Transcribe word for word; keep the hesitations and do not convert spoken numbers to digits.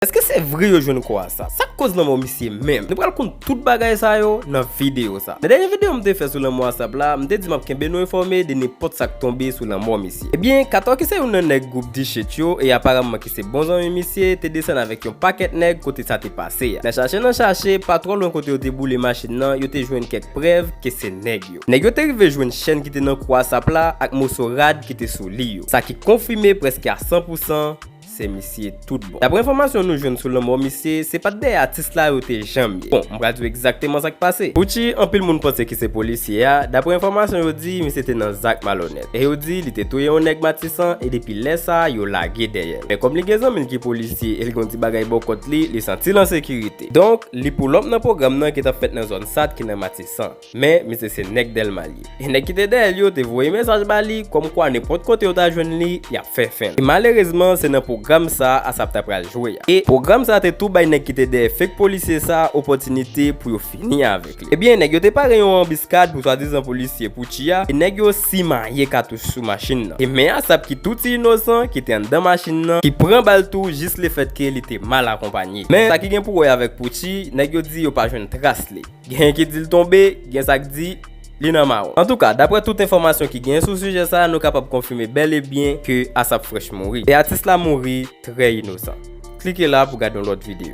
Èske se vre yo jwenn kò ASAP? Sa k koz lanmò misye menm? Nou pral konn tout bagay sa yo nan videyo sa. Nan dènye videyo m te fè sou lanmò ASAP la, m te di m ap kenbe nou enfòme de nenpòt sa k tonbe sou lanmò misye. Ebyen, Katò ki se youn nan nèg gwoup D-Shit yo, e aparamman ki se bon zanmi misye, te desann avèk yon pakèt nèg kote sa te pase a. Nan chache, nan chache, pa twò lwen kote yo te boule machin nan, yo te jwenn kèk prèv ke se nèg yo. Nèg yo te rive jwenn chèn ki te nan kou ASAP la ak moso rad ki te sou li yo. Sa ki konfime prèske a san pou san se misye tout bon. Daprè enfòmasyon nou jwenn sou lanmò misye, se pa t dèyè atis la yo te janm ye. Bon, m pral di w egzakteman sa k pase. Poutji, anpil moun panse ki se polisye a, daprè enfòmasyon yo di, misye te nan zak malonèt. E yo di, li te touye yon nèg Matisan, e depi lè sa, yo lage dèyè l. Men kòm li gen zanmi l ki polisye, e li gon ti bagay bò kòt li, li santi l an sekirite. Donk, li pull up nan pwogram nan ki t ap fèt nan zòn Sat ki nan Matisan. Men, misye se nèg Dèlma li ye. E nèg ki te dèyè l yo te voye mesaj ba li, kòmkwa nenpòt kote yo ta jwenn li, y ap fè fen l. E malerezman, se nan pwogram sa ASAP ta pral jwe a. E pwogram sa te tou bay nèg ki te dèyè fake polisye sa opòtinite pou yo fini avèk li. Ebyen, nèg yo te pare yon anbiskad pou swadizan polisye Poutji a, e nèg yo simaye katouch sou machin nan. E men ASAP ki tou ti inosan, ki te anndan machin nan, ki pran bal tou jis lefètke li te mal akonpanye. Men, sa ki gen pou wè avèk Poutji, nèg yo di yo pa jwenn tras li. Genyen ki di l tonbe, gen sa k di li nan mawon. Antouka, daprè tout enfòmasyon ki genyen sou sijè sa, nou kapab konfime bèl e byen ke ASAP Fresh mouri. E atis la mouri trè inosan. Klike la pou gade yon lòt videyo.